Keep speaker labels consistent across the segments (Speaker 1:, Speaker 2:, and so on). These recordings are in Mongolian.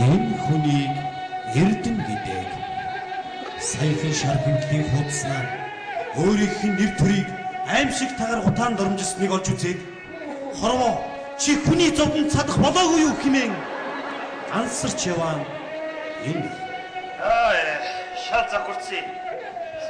Speaker 1: Энэ хүнийг Эрдэнэ гэдэг. Саяхан шар хэмтлийн хуудаснаар өөрийнх нь нэр төрийг аимшигтайгаар гутаан дормжсныг олж үзээд хорвоо чи хүний зовдон цадах болоогүй юу хэмээн ансарч яваан энэ.
Speaker 2: Аа шал завхарцсан.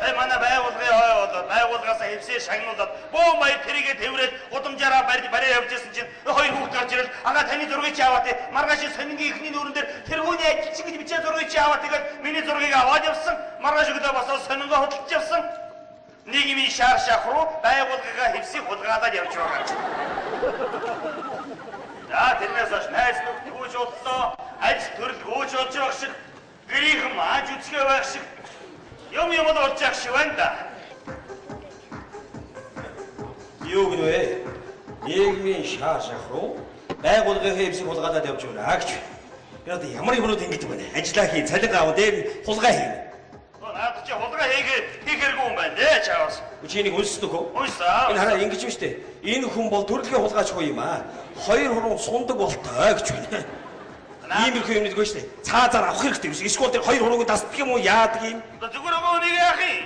Speaker 2: Сая манай байгууллагын ой болоод байгууллагаас хевсээ шагнуулаад бөө маяг тэрийгэ тэврээд удамжаараа барь явж исэн чинь хоёр хүүхэд гарч ирэл ага таны зургийг чи аваад маргааш сонингийн эхний нүүрэн дээр тэргүүний ажилчин гэж бичээ зургийг чи аваад тэгээд миний зургийг аваад явсан. Маргааш өглөө босоод сонингоо хөдөлж явсан. Нийгмийн шар шах руу байгууллагынхаа хевсийг хулгайлаад явж байгаа. За тэрнээс хойш найз нөхдөд гүйж боллоо, ажил төрөл гүйж болж байгаа шиг, гэрийнхэн мааж үзгээ байх шиг юм юм л болж явах шиг байна да.
Speaker 3: Юу гэнэ вэ? Нийгмийн шар шах руу байгууллагынхаа хевсийг хулгайлаад явж байгаа гэж. Би одоо ямар юмнууд ингэж байна? Ажиллаа хий, цалин аав, дээр хулгай хий.
Speaker 2: Наад чи хулгай хийхэргүй юм байна дээ чаавас.
Speaker 3: Чи энийг үнссэн үү?
Speaker 2: Уншсан.
Speaker 3: Энэ хараа ингэж юм штэ. Энэ хүн бол төрөлхийн хулгайч хүү юм аа. Хоёр хуруу сундаг болтой гэж байна. Иймэрхүү юм нэггүй штэ. Цаазаар авах хэрэгтэй юм шиг. Эсвэл тэр хоёр хурууг дасдаг юм уу яадаг юм?
Speaker 2: Одоо зүгээр өгөө нэг яах юм?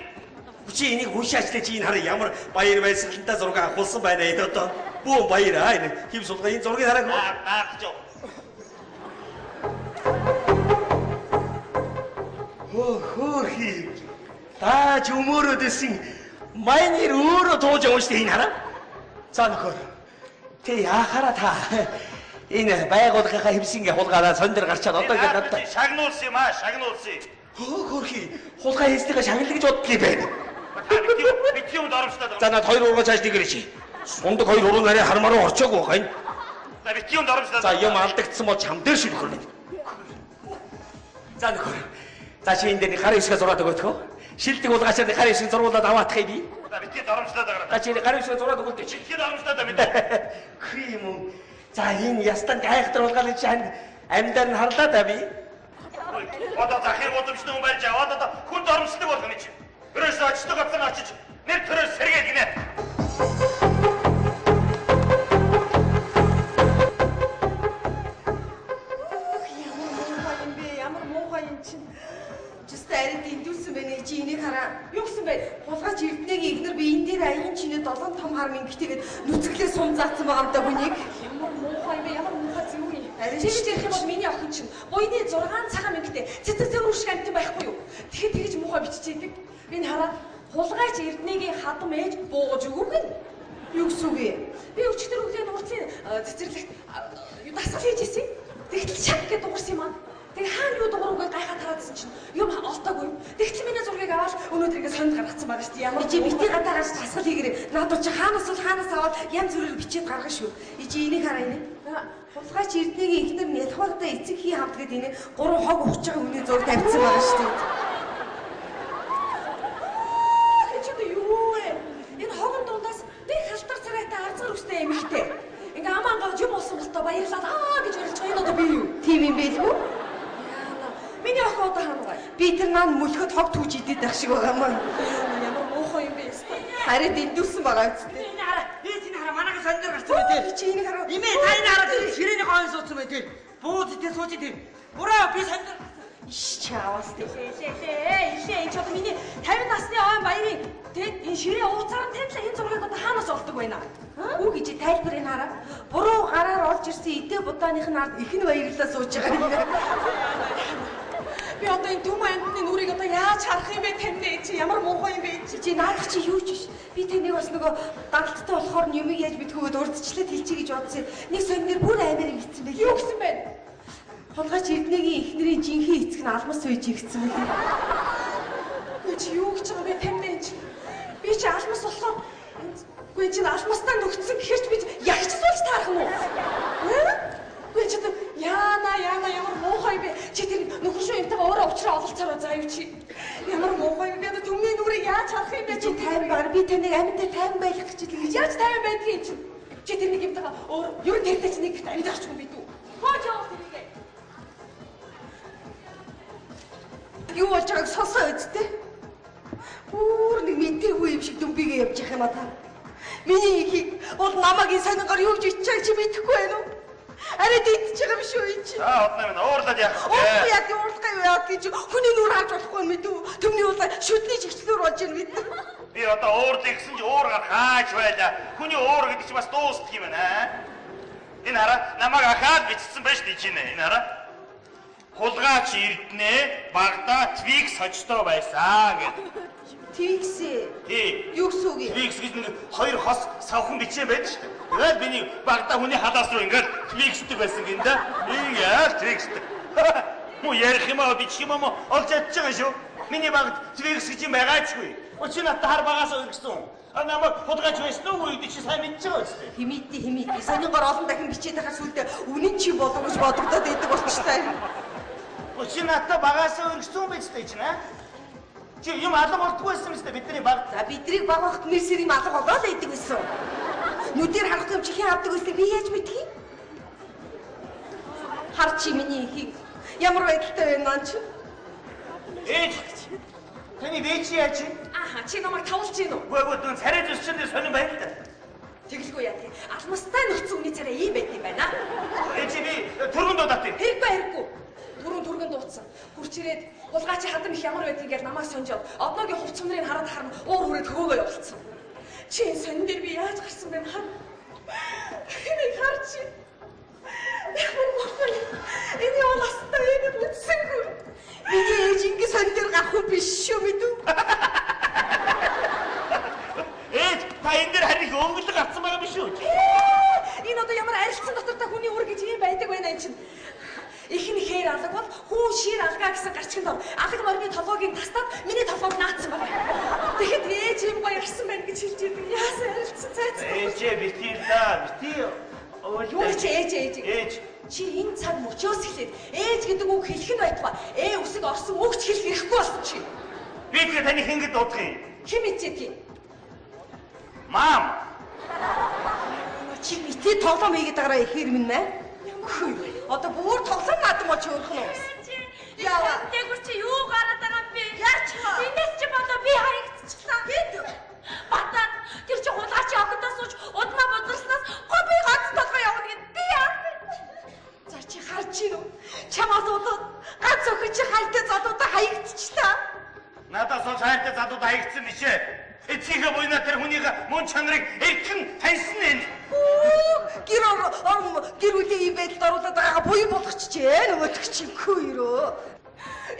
Speaker 3: Чи энийг уншаач лээ, чи энэ хараа ямар баяр баясгалантай зураг авахулсан байна энэ одоо. Бүү баяр аа энэ хэв сулгаа энэ зургийг хараагүй.
Speaker 2: Наад чи.
Speaker 3: Хөө хөөрхий. Дааж өмөрөөд исэн майнер өөрөө тууж явна штэ энэ хараа. За нөхөр. Тэ яхаараа та энэ байгууллагынхаа хевсингээ хулгайлаа сон дээр гарчаад одоо ингэ надад
Speaker 2: шагнуулсан юм аа, шагнуулсан.
Speaker 3: Хөө хөөрхий. Хулгай хийснийгээ шагналаа гэж бодлоо юм байна.
Speaker 2: Та бити юм доромжтой.
Speaker 3: За над хоёр ургаа цааш нэгэрэй чи. Сундаг хоёр уруу нарийн хармаар орчоогүй байгаа юм.
Speaker 2: За бити юм доромжтой.
Speaker 3: За юм алдагдсан бол чам дээр шиг нөхөр минь. За нөхөр. За чи энэ дээр гарын хэсгээ зураад өгөөдхөө. Шилдэг хулгайчаар гарын хэсгийг зургуулад аваадах юм би.
Speaker 2: За бити доромжтой даа.
Speaker 3: За чи гарын хэсгээ зураад өгөлтэй чи.
Speaker 2: Бити доромжтой даа мэдээ.
Speaker 3: Хүү юм уу? За энэ ястан гайхтар хулгайлаг чи амьдаар нь харлаа да би.
Speaker 2: Одоо захир удамшны хүн барьж аваад одоо хүн доромжлог болгоно чи. Ерөөсөө очдог газар очиж нэр төрөө сэргээд гинэ.
Speaker 4: Ямар муухай юм бэ? Ямар муухай юм чинь.
Speaker 5: Чөстө арай дэндүүлсэн байна. Чи энийг хараа.
Speaker 4: Юу гэсэн бэ?
Speaker 5: Хулгайч Эрдэнэгийн эхнэр би энэ дээр аян чинээ 7 том хар мингтэйгээд нүцгэлээ сум заасан байгаа юм да хүнийг.
Speaker 4: Ямар муухай юм бэ? Ямар муухай зүг юм.
Speaker 5: Арай
Speaker 4: Чи гэж ярих юм бол миний охин чинь буйны 6 цагаан мингтэй цэцэг цэвэр шиг амтан байхгүй юу? Тэгэхэд тэгж муухай биччихэдэг. Энэ хараа хулгайч Эрдэнэгийн хадам ээж буугаж өгөв гин.
Speaker 5: Юу гэсэн үг юм?
Speaker 4: Би өчигдөр өглөө нурцын цэцэрлэгт дасгал хийж исэн. Тэгтэл шат гэж дуурсан юм аа. Тэг хаана юу дууруугаа гайхаад хараадсэн чинь юм олтоогүй юм. Тэгтэл миний зургийг аваад өнөөдөр ингэ сонд гаргацсан байгаа шүү дээ. Ямар
Speaker 5: Чи бити гадаа гарч дасгал хийгэрээ. Наад чи хаанаас бол хаанаас аваад янз бүрээр бичээд гаргана шүү. Чи энийг хараа энэ. Хулгайч Эрдэнэгийн эхнэр Нялхбартай эцэг хий хамт гээд энэ гурван хог ухаж байгаа хүний зураг тавьсан байгаа шүү дээ.
Speaker 4: Чи одоо юу вэ? Энэ хогон дундаас нэг халтар царайтай арзгар үстэй эмэгтэй. Ингээ амаа ангаж юм болсон болтоо баярлаад аа гэж орилж байгаа энэ одоо би юу?
Speaker 5: Тийм юм байлгүй.
Speaker 4: Яана. Миний охин одоо хаана байгаа?
Speaker 5: Би тэр маань мөлхөд хог түүж идээд байх шиг байгаа юм.
Speaker 4: Ямар муухай юм бэ?
Speaker 5: Харин дэндүүлсэн байгаа юм зү.
Speaker 6: Энэ хараа, ээж энэ хараа манайха сон дээр гарсан байх тий.
Speaker 5: Чи энийг хараа.
Speaker 6: Имээ та энэ хараа тэр ширээний гоон суудсан байх тий. Бууз тий сууж тий. Бураа би сон дээр
Speaker 5: Иш чаавас тий.
Speaker 4: Лээ лээ энэ ч одоо миний 50 насны ойн баярын тэ энэ ширээ ууцаар нь танилаа энэ зургийг одоо хаанаас олдог байна?
Speaker 5: Үү гэж тайлбарыг хараа. Буруу гараар олж ирсэн идэ будааных нь ард их нь баярлалаа сууж байгаа юм.
Speaker 4: Би одоо энэ төмөн амьтны нүрийг одоо яаж харах юм бэ таньнэ чи ямар муухай юм бэ чи?
Speaker 5: Чи наадах чи юу ч биш. Би таныг бас нөгөө даралттай болохоор нь юмыг яаж мэдхүйгээд урдчлаад хэлчихье гэж бодсон. Нэг сонир бүр аймаар ингэсэн байл.
Speaker 4: Юу гэсэн бэ?
Speaker 5: Хулгайч Эрдэнэгийн эхнэрийн жинхэнэ эцэг нь алмас үйж игдсэн мөлий.
Speaker 4: Үгүй чи юу гэж байгаа бэ таньнэ чи? Би чи алмас болохоор үгүй чи алмастай нөхцсөн гэхэр чи би ягч суулж таарах нь уу? Үгүй чи яана яана ямар муухай юм бэ? Чи тэр нөхөр шүү юмтайгаа өөрөө уучраа ололцоороо заа юу чи? Ямар муухай юм бэ? Одоо түмний нүрийг яаж харах юм бэ?
Speaker 5: Чи тайван байгаа. Би таныг амьдаа тайван байх гэж л гэж.
Speaker 4: Яаж тайван байдгийг чи? Чи тэр нэг юмтайгаа өөр ер нь тэртэй чи нэг амьдарч юм би дүү. Хоо жоо тэрийг.
Speaker 5: Юу болж байгааг сонсоо үсттэй. Бүр нэг мэдээгүй юм шиг дүмбигээ явж явах юм а та. Миний ихийг бол намайг энэ сонингоор юу гэж ичээг чи мэдэхгүй байна уу? Арай дийдэж байгаа юм шүү энэ чи.
Speaker 2: За одноо минь уурлаад яах вэ?
Speaker 5: Уурлах яа тий уурлах юу яа гэж хүний нүур харж болохгүй юм мэдүү. Төмний уулаа шүдний жигчлүүр болж ирнэ бид нар.
Speaker 2: Би одоо уурлах гэсэн чи уур гар хаач байла. Хүний уур гэдэг чи бас дуустдаг юм байна. Энэ хараа намайг ахаад бичсэн байж тийч нэ. Энэ хараа. Хулгайч Эрдэнэ багада Twix хожтой байсан гэдэг.
Speaker 5: Twix ээ.
Speaker 2: Тий.
Speaker 5: Юу гэсэн үг юм?
Speaker 2: Twix гэж нэг хоёр хос савхан бичээ байдаг шүү дээ. Тэгэл миний багада хүний халаас руу ингээд Twix-дэг байсан гин да. Ингээд Twix-дэг. Муу ярих юм аа бичих юм аа олж чадчих байгаа шүү. Миний багад Twix гэж юм байгаачгүй. Учир надад хар багаас өргөсөн. А намайг хулгайч байсан уу гэдэг чи сайн мэдж байгаа үстэй.
Speaker 5: Химээдий химээдий. Сонингоор олон дахин бичээд байхаар сүлдээ үнэн чи болов гэж бодогдоод идэг болчихлаа.
Speaker 2: Учир надад багаас өргөсөн байж тээ чинь аа. Чи юм алга болдгоо байсан юм шүү дээ бидний баг.
Speaker 5: За бидрийг баг багт нэр сэр юм алга болоо л идэг байсан. Нүдээр харахгүй юм чи хэн авдаг байсан би яаж мэдх юм? Хар чи миний ихийг ямар байдалтай байна маань чи?
Speaker 2: Ээж. Таны бэ чи яаж?
Speaker 4: Ааха чи намайг тавлж гин үү?
Speaker 2: Үгүй ээ царай зүс чинь сонин байна л да.
Speaker 4: Тэгэлгүй яа тий. Алмастай нөхцөн үний царай ийм байт юм байна.
Speaker 2: Ээж би түргэн дуудаад тий.
Speaker 4: Хэрэггүй хэрэггүй. Түрүүн түргэн дуудсан. Хурч ирээд хулгайчийн хадам их ямар байдгийг ингээл намайг сонжоод одногийн хувц цомрыг хараад харна уур хүрээд хөөгөө явуулсан. Чи энэ сонин дээр би яаж гарсан бэ хар? Энийг хар чи. Ямар мохой. Энэ уластай энийг үтсэнгүй.
Speaker 5: Миний ээж ингэ сонин дээр гарах хүн биш шүү мэдүү.
Speaker 2: Ээж та энэ дээр харин их өнгөлөг гарцсан байгаа биш үү?
Speaker 4: Энэ одоо ямар арилцсан дотор та хүний үр гэж юм байдаг байна энэ чинь. Их нь хээр алга бол хүү шир алгаа гэсэн гарчгийн дор алга морины толгойг тастаад миний толгойг наацсан байна. Тэгэхэд ээж юм гоё гарсан байна гэж хэлж идэг. Яасан арилцсан цайцсан.
Speaker 2: Ээжээ битгий л да. Битгий.
Speaker 4: Юу чи ээж ээж.
Speaker 2: Ээж.
Speaker 4: Чи энэ цаг мөчөөс эхлээд ээж гэдэг үг хэлэх нь байтугай. Ээ үсэг орсон үг ч хэлэх эрхгүй болсон чи.
Speaker 2: Би тэгээ таны хэн гэж дуудах юм?
Speaker 4: Хэн мэдчихэд юм?
Speaker 2: Мам.
Speaker 5: Чи битгий тоглоом хийгээд байгаараа ихээр минь мэ. Хүй. Одоо бүр тоглоом наадам болж хөөрөх нь уу?
Speaker 7: Яа. Тэгүр чи юу гараад байгаа юм бэ?
Speaker 5: Яач вэ?
Speaker 7: Энэс чи болоо би хаягдчихлаа.
Speaker 5: Хэд?
Speaker 7: Батаа тэр чи хулгайчийн охиндоо сууж удмаа бузарснаас гоо би ганц толгой явна гэд би яа.
Speaker 5: За чи харж гин үү? Чамаас болоод ганц охин чи хайртай залуудаа хаягдчихлаа.
Speaker 2: Надаас бол хайртай залуудаа хаягдсан биш ээ. Эцгийнхээ буйнаа тэр хүнийг мөн чанарыг эрхэн таньсан энэ.
Speaker 5: Гэр ор гэр бүлийн ийм байдалд оруулаад байгаагаа буян болгочихжээ нөгөөтг чи хүйрөө.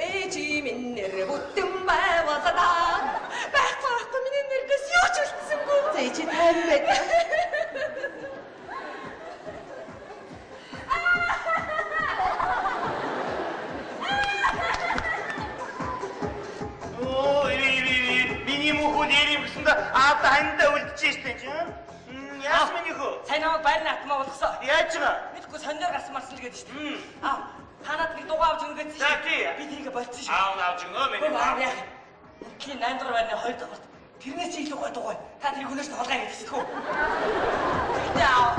Speaker 4: Ээж минь нэр бүтэн байгуулаа. Байхгүй байхгүй миний нэрнээс юу ч үлдсэнгүй.
Speaker 5: За чи тайван байд.
Speaker 2: Оо миний мөхөл ярим гэсэн дэ аав хандаа үлдчихэж штэ чи. Яас миний хөө?
Speaker 6: Сайн намайг байрны атмаа болгосон.
Speaker 2: Яаж байгаа?
Speaker 6: Мэдгүй соньоор гарсан марсан л гэдэг штэ. Аа та надад нэг дугаа авч өгнө гэсэн
Speaker 2: штэ.
Speaker 6: Би тэрийг болцсон шүү.
Speaker 2: Аав авч өгнө миний.
Speaker 6: Аав яах юм? Үнэхээр 8 дугаар байрны 2 дахь гурт. Тэрнээс чи илүү гой дугуй. Та тэрийг хүнээс толгой гэж хэлсэн хөө. Тэгтээ аав.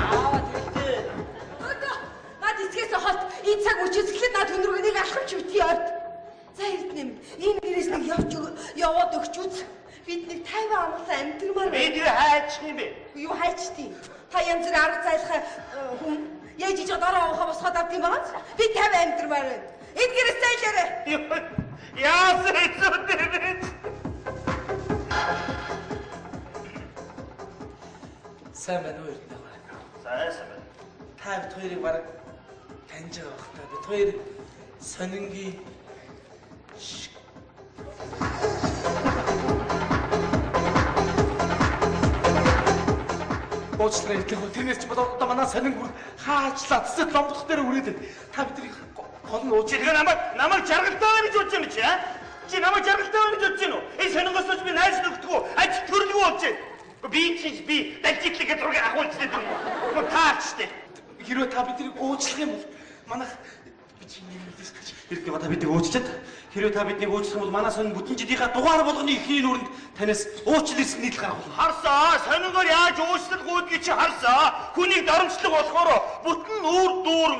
Speaker 6: Аав тэгтээ.
Speaker 5: Одоо над эцгээс хот энэ цаг үчээс эхлээд над хүн рүү нэг алхамч битгий орд. За Эрдэнэ минь энэ гэрээс нэг явж яваад өгч үз. Бид нэг 50 амгалан амьдрмаар
Speaker 2: байна. Би тэр хайчих юм бэ?
Speaker 5: Юу хайчдیں۔ Та янз бүрийн арга зайлах хүн яаж иж дараа авахаа босгоод авд юм байгаа. Би 50 амьдрмаар байна. Энэ гэрээс зайлаарай.
Speaker 2: Яасан хэцүү дээ бэ?
Speaker 8: Сайн байна уу Эрдэнэ?
Speaker 2: Сайн сайн байна.
Speaker 8: Та бид хоёрыг бараг таньж байгаа бах та. Бид хоёр сонингийн уучлаарай итгэх тэрнээс чи одоо манай сонин бүр хаачлаа цэцэд ломбодох дээр үрээд та бидний гол нь ууч.
Speaker 2: Тэгэхээр намайг жаргалтай байна гэж бодож юм чи аа? Чи намайг жаргалтай байна гэж бодож байна уу? Энэ сонингоос би найз нөхдөг ажил төрлөг болж байна. Би чи би далжиглэгээ зургийг ахуулж байдаг юм уу? Таач штэ.
Speaker 8: Хэрвээ та биднийг уучлах юм бол манайх би чи нэг мэдээс гэж
Speaker 1: Эрдэнэ та биднийг уучлаад хэрвээ та биднийг уучлах юм бол манай сонин бүтэн жилийнхаа дугаар болгоны эхний нүрэнд танаас уучлал ирсэн нийтлэл гаргах болно.
Speaker 2: Харсаа сонингоор яаж уучлал гүйдгийг чи харсаа. Хүнийг доромжлог болохоор бүтэн үүр дүүр